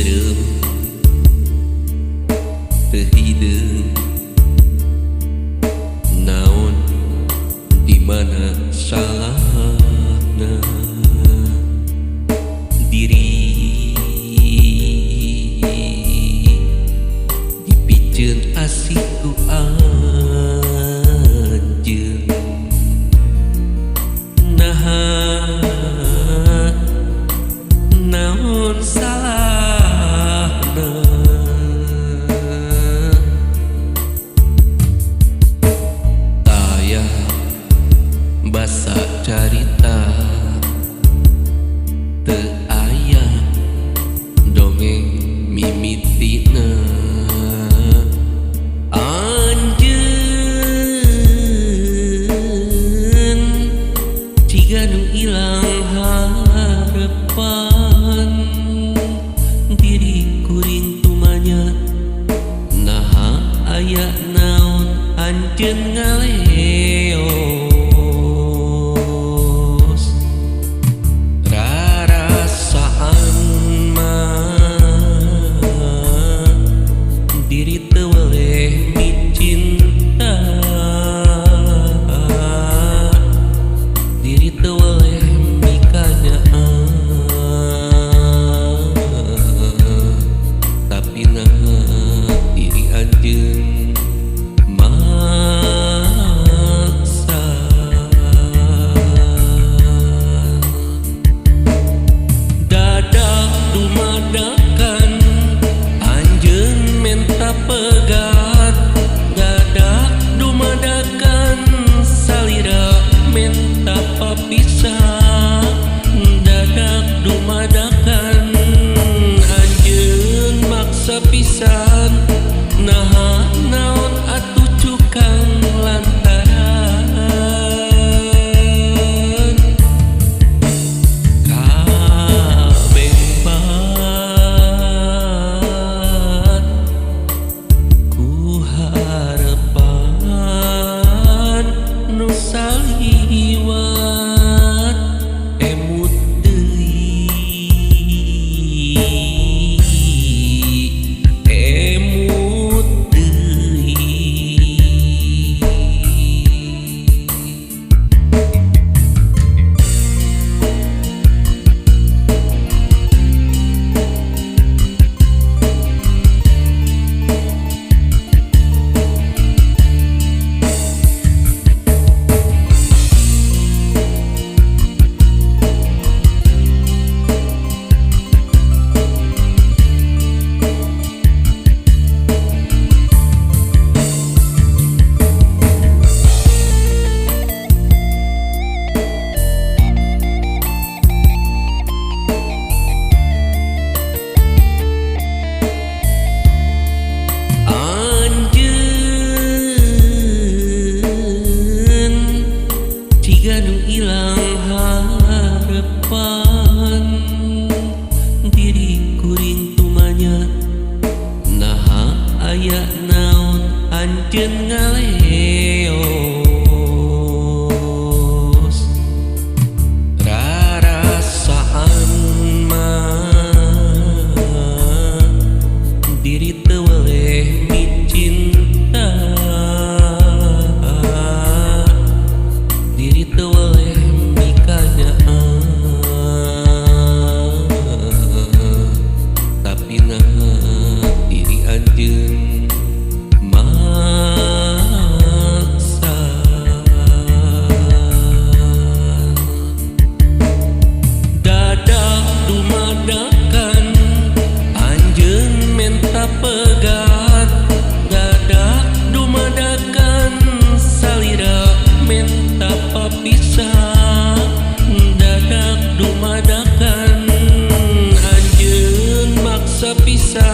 Beureum teu hideung naon di mana salahna diri dipiceun asih ku anjeun naha naon salahna taya basa carita teu aya dongeng mimitina anjeun ciga nu ilang harepan diri kuring tumanya naha aya naon anjeun ngaleos rarasaan mah diri teu weleh micinta diri teu weleh mikanyaah tapi naha diri anjeun maksa dadak dumadakan anjeun menta pegat dadak dumadakan salira menta papisah dadak dumadakan anjeun maksa pisan naha naon atuh cukang lantaran kabeh bat ku harepan nu saliwat emut deui emut deui. Anjeun ciga nu ilang harepan diri kuring tumanya naha aya naon anjeun ngaleos rarasaan mah diri teu weleh micinta diri teu weleh mikanyaah tapi naha diri anjeun maksa dadak dumadakan anjeun menta pegat dadak dumadakan salira menta papisah dadak dumadakan anjeun maksa pisah.